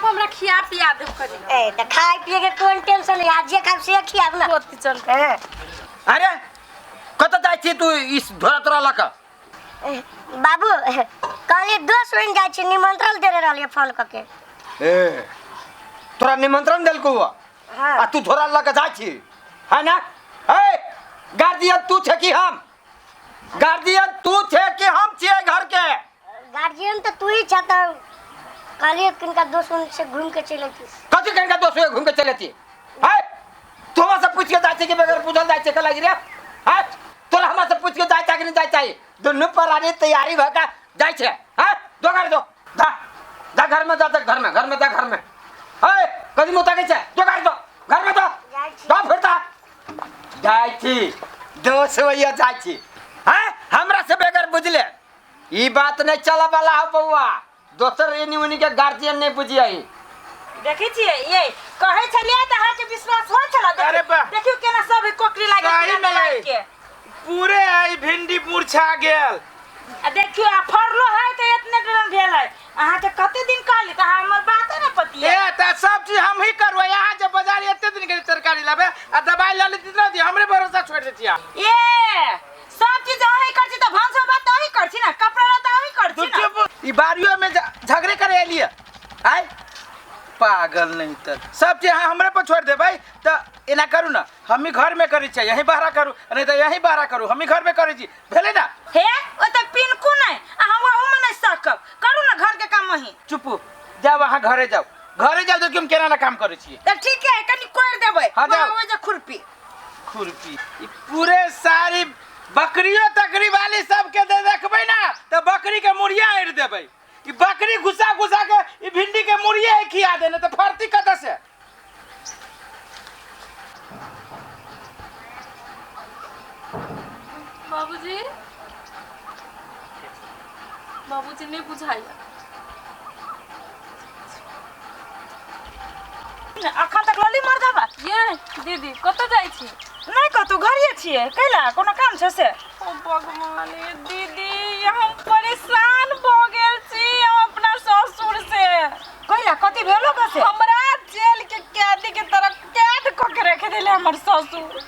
पर हमरा खिया पिया देब कनी। ए त खाय पिए के कोन टेंशन है, आज जे खाब से खियाब ना। होती चल। ए, अरे कतऽ जाइ छी तू इस धोरा तोरा लऽ कऽ? ए, बाबू कहलिए दोस्त बनि जाइ छी, निमंत्रण दे रहलिए फोन कऽ के। ए तोरा निमंत्रण देलकौ हाँ। आ तू धोरा लऽ कऽ जाइ छी है ना? ए गार्जियन तू छे कि हम? गार्जियन तू छे कि हम छियै घर के? गार्जियन तो तू ही छा, त कहलिए किनका दोस्त उन से घूम के चले थी। कथी किनका दोस्त से घूम के चले थी? है तू हमरा से पूछ के जाइ छै कि बगैर पूछल जाइ छै के लागि रे? है तोरा हमरा से पूछ के जाइ छै कि नहीं जाइ छै? दुनू प्राणी तैयारी भऽ के जाइ छै। है दो घर दो जा जा घर में जा, जा घर में, घर में जा, घर में। है कदी मुता के छै दो घर दो घर में दो जाइ छी। जा फिरता जाइ छी दोस्त होइया जाइ छी। हैं हमरा से बगैर बुझले ई बात नहीं चला वाला है बउआ, दोसर एनी ओनी के गार्जियन नहीं बुझियाई। देखै छियै ये कहै छलियै तऽ अहाँके विश्वास होइ छल? अरे बा। देखियौ केना सब कोकरी लागि सही में गेल के। पूरे आई भिंडी मुरझा गेल। आ देखियौ आ फड़लो है तऽ एतने दिन भेल है। अहाँके कते दिन कहली तऽ अहाँ हमर बाते ने पतियै। ए तऽ सब चीज हम ही करबै। यहाँ जे बाजार एते दिन गेली तरकारी लाबे आ दवाई लऽ लेती ना, हमरे भरोसा छोड़ देती। ए सब चीज अहीं कर छी तऽ भानसो भात अहीं कर छी ना, कपड़ा लत्ता अहीं कर छी ना। चुप, ई बारियो में झगड़े करे एलिए आय पागल नहीं तर सब चीज अहाँ हमरे पर छोड़ देबै। तऽ एना करू ना, हम ही घर में करै छियै, यहीं बहरा करू, नहीं तऽ यहीं बहरा करू, हम ही घर में करै छी, भेलै ना? हे ओ तऽ पिनकू नहीं, अहाँ ओहू में नहीं सकब, करू ना घर के काम अहीं। चुप जाओ, अहाँ घरे जाओ, घरे जाओ, देखियौ हम केना ना काम करै छियै। तऽ ठीक है, कनी कोरि देबै। हाँ, जाओ। वहाँ जे खुरपी खुरपी ई पूरे सारी बकरियो तकरी वाली सबके दे देखबै ना तऽ बकरी के मुड़िया आड़ि देबै। ई बकरी घुसा घुसा के ई भिंडी के मुड़िया खिया देने तऽ फरती कतऽ से? बाबूजी, बाबूजी नहीं बुझाइया। अखन तक लली मर्दाबा। ये दीदी कतऽ जाइ छी? नहीं कतौ, घरे छियै। कैला कोनो काम छै से? ओ भगवान, ये दीदी हम परेशान भऽ गेल छी हम अपना ससुर से। कैला कथी भेलो के से? हमरा जेल के कैदी के तरह कैद कऽ के रख देले हमर ससुर।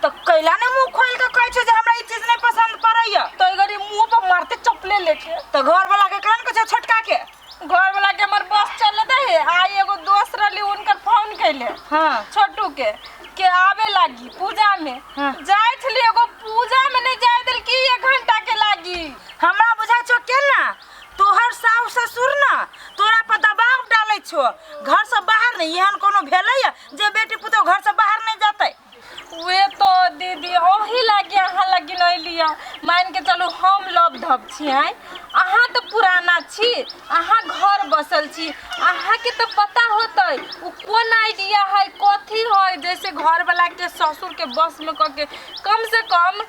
तऽ कैला ने मुंह खोल के कहै छै जे हमरा ई चीज नहीं पसंद पड़ैया? तो गरी मुंह पर मारते चपले लेके। तऽ घर वाला के कहन के छै छोटका के? घर वाला के हमर बस चले दे। आई एगो दोस्त रहली, उनकर फोन कैले। हाँ। छोटू के आवे लागी पूजा में। हाँ। जाय छली एगो पूजा में नहीं जाय देल की 1 घंटा के लागी। हमरा बुझाइ छौ केना तोहर सास ससुर ना तोरा पर दबाव डालै छौ घर से बाहर नहीं, एहन कोनो भेलै जे बेटी पुतोह घर से बाहर नहीं जतै? वे तो दीदी ओही लागी अहाँ लगी नहीं लिया। मान के चलू हम लव धब छी हैं, अहाँ तो पुराना छी, अहाँ घर बसल छी, अहाँ के तो पता होतै उ कोन आइडिया है कथी है। जैसे घर वाला के ससुर के बस में कऽ के कम से कम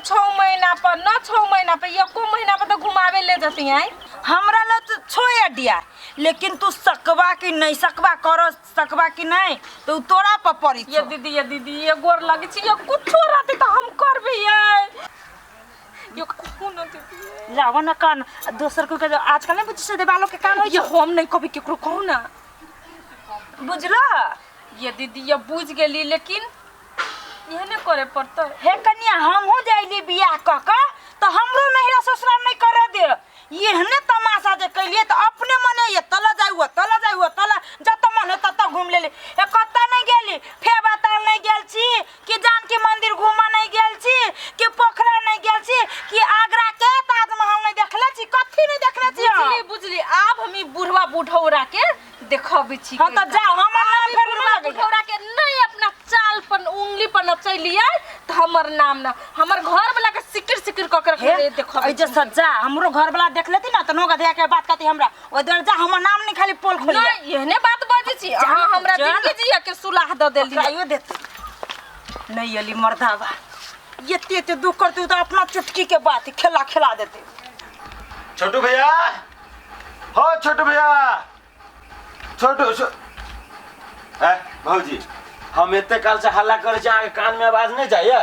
6 महीना पर न 6 महीना पर एको महीना पर तो घुमावे ले जती हैं। हमरा ला तो छो आइडिया, लेकिन तू सकबा कि नहीं सकबा, कर सकबा कि नहीं तो तोरा पर पड़ी। ये दीदी, ये दीदी, ये गोर लगे छी, ये कुछो रहते तो हम करबे। ये कोन दीदी लावा ना कान दोसर को के आजकल नहीं बुझै छै देवालो के कान होई। ये हम नहीं कभी केकरो कहू ना, बुझला? ये दीदी ये बुझ गेली, लेकिन एहने करे पड़तै। हे कन्या, हमहूँ जाइली बियाह कऽ के तऽ हमरो नैहरा ससुराल नहीं करे दे। एहने तमाशा जे कैलिए तऽ अपने मने ये तला जाइ हुआ, तला जाइ हुआ, तला जतऽ मन हो ततऽ घूम लेली। हे कतऽ नहीं गेली, फेबाताल नहीं गेल छी, कि जानकी मंदिर घूमऽ नहीं गेल छी, कि पोखरा नहीं गेल छी, कि आगरा के ताजमहल नहीं देखले छी, कथी नहीं देखले छी हम? बुझली, बुझली, आब हम ई बुढ़वा बुढ़ौरा के देखबै छी। हाँ तऽ जाओ, हमर नाम आब ई फेर बुढ़वा नहि लगैया। बुढ़ौरा के नहीं अपना चाल पर उंगली पर नचैलियै तऽ हमर नाम ना, हमर घर वाला के सिकिर सिकिर कऽ के रखले देखबै। ऐ जे सज्जा हमरो घर वाला देख लेती ना तऽ नोगा धैया के बात कहती हमरा। ओहि दुआरे जा, हमर नाम नहीं खाली पोल खोलिया। नहीं, एहने बात बजै छी। जा अहाँ ना, हमरा जा ना। जिंदगी जिया के सुलाह दऽ देली। पकड़ाइयो देते नहीं अली मर्दावा, एते एते दुख करते तो अपना चुटकी के बात खेला खेला देते। छोटू भैया, हो छोटू भैया, छोटू ए भौजी, हम एते काल से हल्ला करै छी, अहाँके कान में आवाज नहीं जाइए?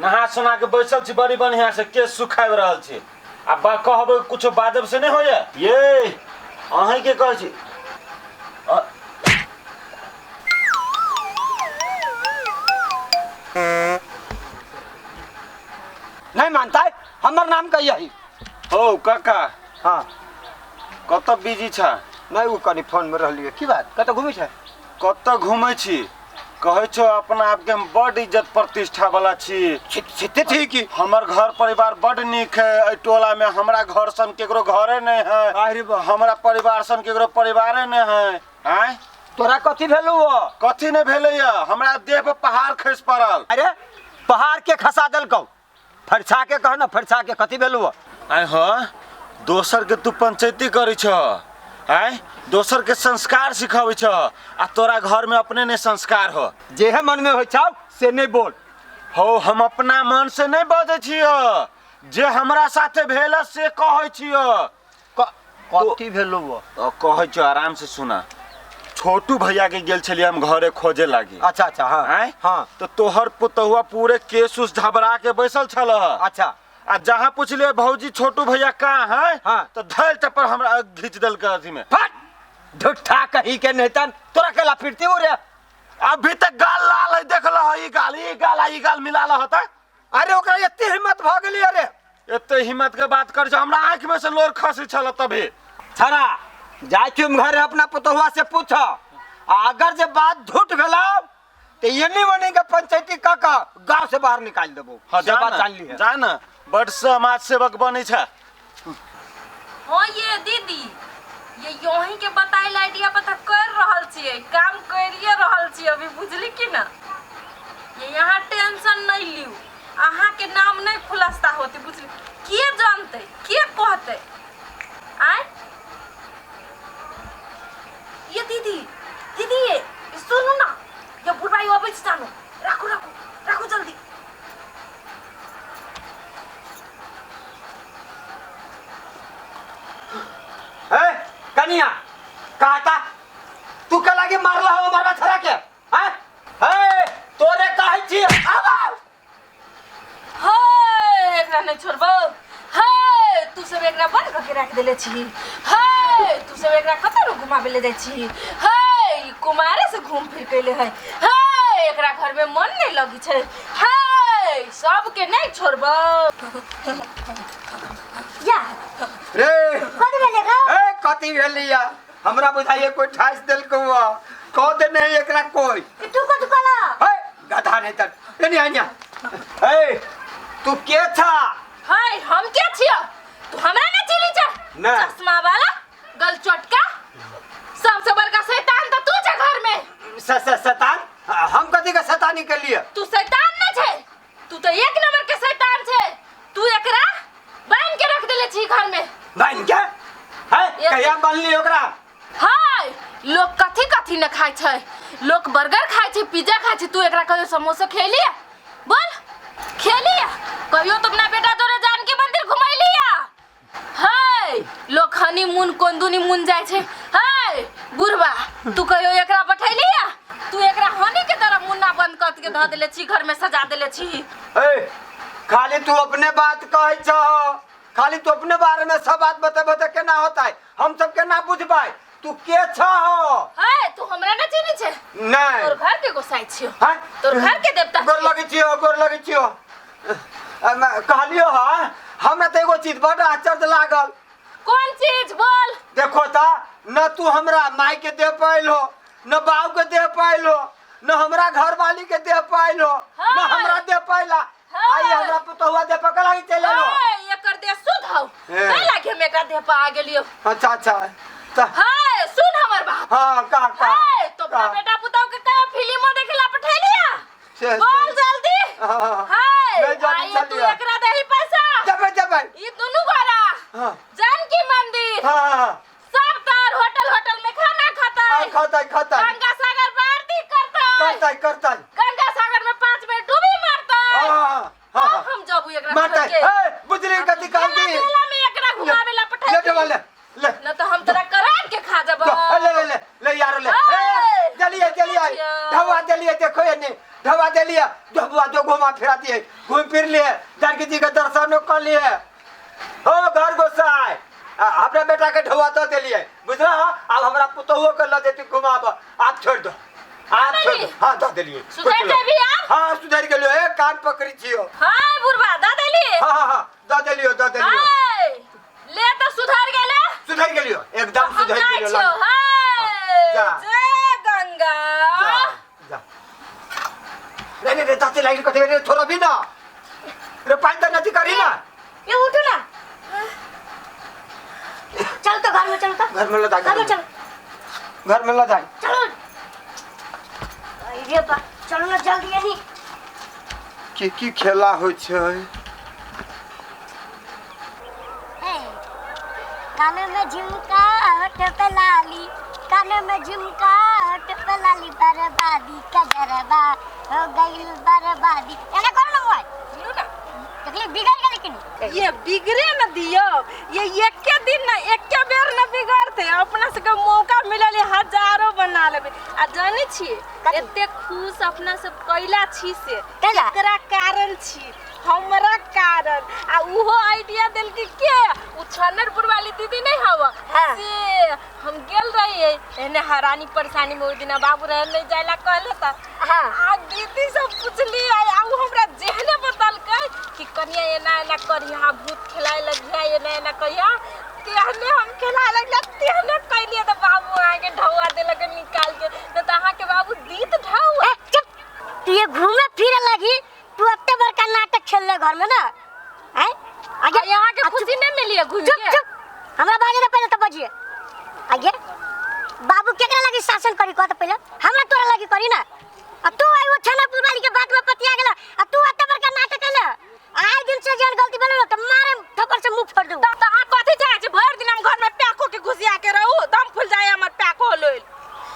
नहा सोना के बैसल छी बड़ी बढ़िया से, केस सुखाबि रहल छी आ कहबै कुछो बाजब से नहीं होइए। ये अहीं के कहै छी। मानता हमर नाम कहियही। हो काका। हाँ। कत बिजी छ? नहीं वो कनी फोन में रहलिए। की बात, कत घूमै छै? कत घूमै छी? कहै छौ अपना आपके हम बड इज्जत प्रतिष्ठा वाला छी। छिते ठीक की हमर घर परिवार बड नीक है, एहि टोला में हमरा घर सन केकरो घरे नहीं है। अरे बा। हमरा परिवार सन केकरो परिवारे नहीं है। आय तोरा कथी भेलौ? कथी नहीं भेलै हमरा देह पर पहाड़ खसि पड़ल। अरे पहाड़ के खसा देलकौ? फरछा के कह न, फरछा के कथी भेलौ? आय हाँ, दोसर के तू पंचायती करै छ, आय दोसर के संस्कार सिखाबै छ, आ तोरा घर में अपने ने संस्कार हो। जेहे मन में होइ छौ से नहीं बोल। हो हम अपना मन से नहीं बजै छियै, जे हमरा साथे भेल से कहै छियै। कथी भेलौ? कहै छियै आराम से सुना। छोटू भैया के गेल छलियै हम घरे खोजे लागी। अच्छा अच्छा। हाँ आय हाँ। तो तोहर पुतहुआ पूरे केस उस घबरा के बैसल छल। अच्छा। आ जहाँ पूछलियै भौजी छोटू भैया कहाँ है, हाँ। तो धैल चप्पर हमरा घीच देलकै अथी में। फट झूठा कही के नहीं तन तोरा केला फिरती हो रे। अभी तक गाल लाल है, देख लह ई गाल, ई गाल आ ई गाल मिला लह त। अरे ओकरा एते हिम्मत भ गेली? अरे एते हिम्मत के बात कर, हमरा आँख में से लोर खसी छल तभी। छड़ा जाइ छी हम घरे अपना पुतहुआ से पूछ, आ अगर जे बात झूठ भेलौ तो एनी ओनी के पंचायती क क गांव से बाहर निकाल देबो। हाँ, से जा बात ना, जान लीहे। जा ना, बड समाज सेवक बनै छ। हाँ ये दीदी, ये यहीं के बताइल आइडिया पता कर रहल छियै, काम करिए रहल छियै अभी, बुझली कि ना? ये यहाँ टेंशन नहीं लिउ, अहाँ के नाम नहीं खुलासा होते, बुझली? के जानते के कहते? आय ये दीदी, दीदी ये सुनू ना, ये बुढ़ाई अबै छै जानो, राखू राखू राखू जल्दी। ए कनिया कहता तू के लागे मारला हो मारबा छड़ा के? हैं ए तोरे कहै छी आब। हे एकरा नहीं छोड़बो, हे तू सब एकरा बंद करके राख देले छी, हे तू सब एकरा कतौ घुमाबे ले जाइ छी, हे ई कुमारे से घूम फिर के है, हे एकरा घर में मन नहीं लगी छै, हे सबके नहीं छोड़बो। या रे कथी भेलै गो? ए कथी भेलिया? हमरा बुझाइए कोई ठास देलकौ, कह दे नहीं एकरा कोई। तू कथी कहला? हे गधा नहीं त एनी आनिया। ए तू के छा? हाय हम के छियो? तू हमरा ना चिली छ? ना। चश्मा वाला गलचटका सबसे बड़का शैतान त तू छ घर में। शैतान? हम कथी के शैतानी के लिए? तू शैतान ना छे, तू तो एक नंबर के शैतान छे। तू एकरा बांध के रख देले छी घर में। बांध के? है कहिया बांधली ओकरा? हाय लोग कथी कथी न खाय छै, लोग बर्गर खाय छै, पिज्जा खाय छै, तू एकरा कहियो समोसा खेलिया? बोल खेलिया कहियो? तो अपना बेटा तोरे जानकी मंदिर घुमैलिया? हाय लोग हनीमून कोन मुन जाय छै। हाय बुढ़बा तू कहियो एकरा बैठैलिया? तू एकरा हनी के तरह मुन्ना बंद कर के धऽ देले छी, घर में सजा देले छी। ए खाली तू अपने बात कहै छह, खाली तू अपने बारे में सब बात बते बते केना होता है, हम सब केना बुझबै तू के छह? हाय तू हमरा ना चिन्है छै? नहीं। तोर घर के गोसाई छियो। हाँ? तोर घर के देवता गोर लगै छियो, गोर लगै छियो। कहलियो हाँ, हमरा तऽ एगो चीज बड आश्चर्य लागल। कौन चीज बोल? देखो ता न तू हमरा माई के दे पाइल हो, न बाऊ के दे पाइल हो, न हमरा घरवाली के दे पाइल हो, न हमरा दे पाइला। आई हमरा पुतहुआ दे पकड़ लागी चल आलो। एकर दे सुध हौ कै लागे हम एकरा देह पर आ गेलियो। अच्छा अच्छा त हाय सुन हमर बात। हां का का हाय तो अपना बेटा पुतहु के कहियो फिल्मो देखेला पठेलिया? बोल जल्दी। हाय आई तू एकरा देही पैसा। जबे जबे ई दुनु गोरा हां जानकी मंदिर हां सब तार होटल होटल में खाना खाता है। खाता खाता गंगा सागर पर आरती करता है। करता करता गंगा सागर में 5 मिनट डूबी मारता है। हां हां हम जबू एकरा मारता के ए बुझली कथि काम की मेला में एकरा घुमावे ला पठाई ले ले ले न तो हम तोरा करान के खा जब। ले ले ले ले यार ले चलिए चलिए ढवा चलिए देखो ये नहीं ढवा चलिए ढवा जो घुमा फिरा दिए घूम फिर लिए जानकी जी के दर्शन कर लिए हो घर गोसाई अपना बेटा के ढवा तो दिलिए बुझला। अब हमरा पुतहुओ के ल देती घुमाब आप छोड़ दो। आप छोड़ दो। हाँ दऽ देलियै। सुधरि जेबही आब? हाँ सुधरि गेलियो। ए कान पकड़ी छियो। हाय बुढ़बा दऽ देली। हाँ हाँ हाँ दऽ देलियो दऽ देलियो। हाय ले तऽ सुधरि गेले। सुधरि गेलियो एकदम हम सुधरि जाइ गेलियो। छियौ। हाय जा। जय गंगा। जा जा। नहीं नहीं दाते लाइन कथे रे थोड़ा भी ना रे पानी तो नदी करी ना। ये उठो ना, चल तो घर में चलो तो। घर में लदा घर में चलो। घर में लदा। चलो अरे बा चलो ना जल्दी यही। की खेला होइ छै? कान में झुमका होठ पे लाली, कान में झुमका होठ पे लाली, बर्बादी का जरबा हो गई बर्बादी। एना करो ना मोबाइल। सुनू ना। तकलीफ बिगड़ गेलै कि नहीं? ये बिगड़े न दियो, ये एके दिन न एके बेर न बिगड़ते। अपना सबके मौका मिलल है, हजारों बना लेबै। आ जानै छियै एते खुश अपना सब कैला छी से कैला? एकरा कारण छी, हमरा कारण। आ उहो आइडिया देलकै के उ छनरपुर वाली दीदी नहीं हवा। हाँ। से हम गेल रहियै एने हरानी परेशानी में, ओहि दिना बाबू रहे नहीं जाइला कहले त। हाँ। आ दीदी सब पुछली आ उ हमरा जेहने बतलकै कि कनिया एना एना करिहा, भूत खेलाए लगिहा, एना एना करिहा, तेहने हम खेलाए लगलियै, तेहने कैलियै तऽ बाबू अहाँके ढौआ देलक निकाल के। नहि तऽ अहाँके बाबू दीत ढौआ। ए, चुप। तू ये घूमे फिरे लगी, तू अत्ते बड़का नाटक खेल ले घर में ना। आय आगे आ यहाँ के खुशी नहीं मिली है घूम चुप के। चुप, हमरा बाजे ना पहले तो बजिए। आगे बाबू केकरा लगी शासन करी कह तो पहले हमरा तोरा लगी करी ना। आ तू आई वो छनापुर वाली के बात में पतिया गेला आ तू अत्ते बड़का नाटक कैला। आए दिन से जहन गलती बनल तो मारे थप्पड़ से मुंह फोड़ दू। तब तऽ अहाँ कथी चाहै छी? भरि दिन हम घर में पैको के घुसिया के रहू, दम फूल जाए हमर पैको लोल।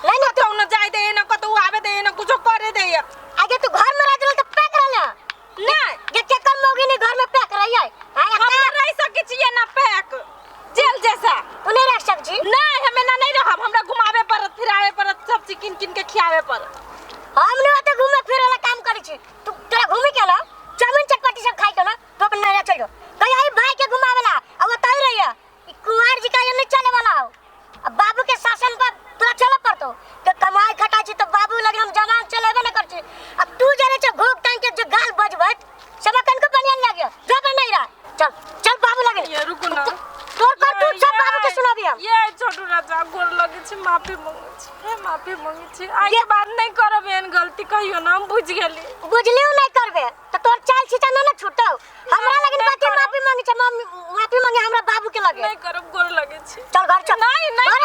नहीं नहीं कतौ न जाय दे, न कतौ आबे दे, न कुछो करे दे। आगे तू घर में रह तो पैक रहला। नहीं जे केकर मौगी नहीं घर में पैक रही है। हम न रह सकै छियै ना पैक जेल जैसा। तू नहीं रह सक छी? नहीं हमें ना नहीं रहब, हमरा घुमावे पड़त फिरावे पड़त, सब चीज किन किन के खियावे पड़त। हम नहीं ओते घूमे फिरे वाला काम करै छी। तू तोरा घूमे के ना चाउमीन चटपटी सब खाइ के ना तो अपन नैहरा चल जो। कहीं आई भाई के घुमावेला आ ओतही रहिए। ई कुंवार जी का ये नहीं चले वाला हो। अब बाबू के शासन पर तोरा चले पड़तो। के कमाई खटाई छी तो बाबू लगे हम जवान चलेबे न कर छी। अब तू जाने छ घोक टांग के जो गाल बजबत सब कन को बनिया लागे जो अपन नहीं रहा। चल चल बाबू लगे। ये रुकू ना। तोर कर तू सब बाबू के सुनाबी हम। ये छोटू राजा गोर लगे छी, माफी मांगे छी, हे माफी मांगे छी। आइ के बाद नहीं करब एहन गलती कहियो ना, हम बुझ गेली। बुझलियो नहीं करबे तो तोर चाल छिचा ना ना छूटौ। हमरा लगे नहीं बाकी करब। माफी मांगे छ, माफी मांगे हमरा बाबू के लगे। नहीं करब, गोर लगे छी। चल घर चल। नहीं नहीं।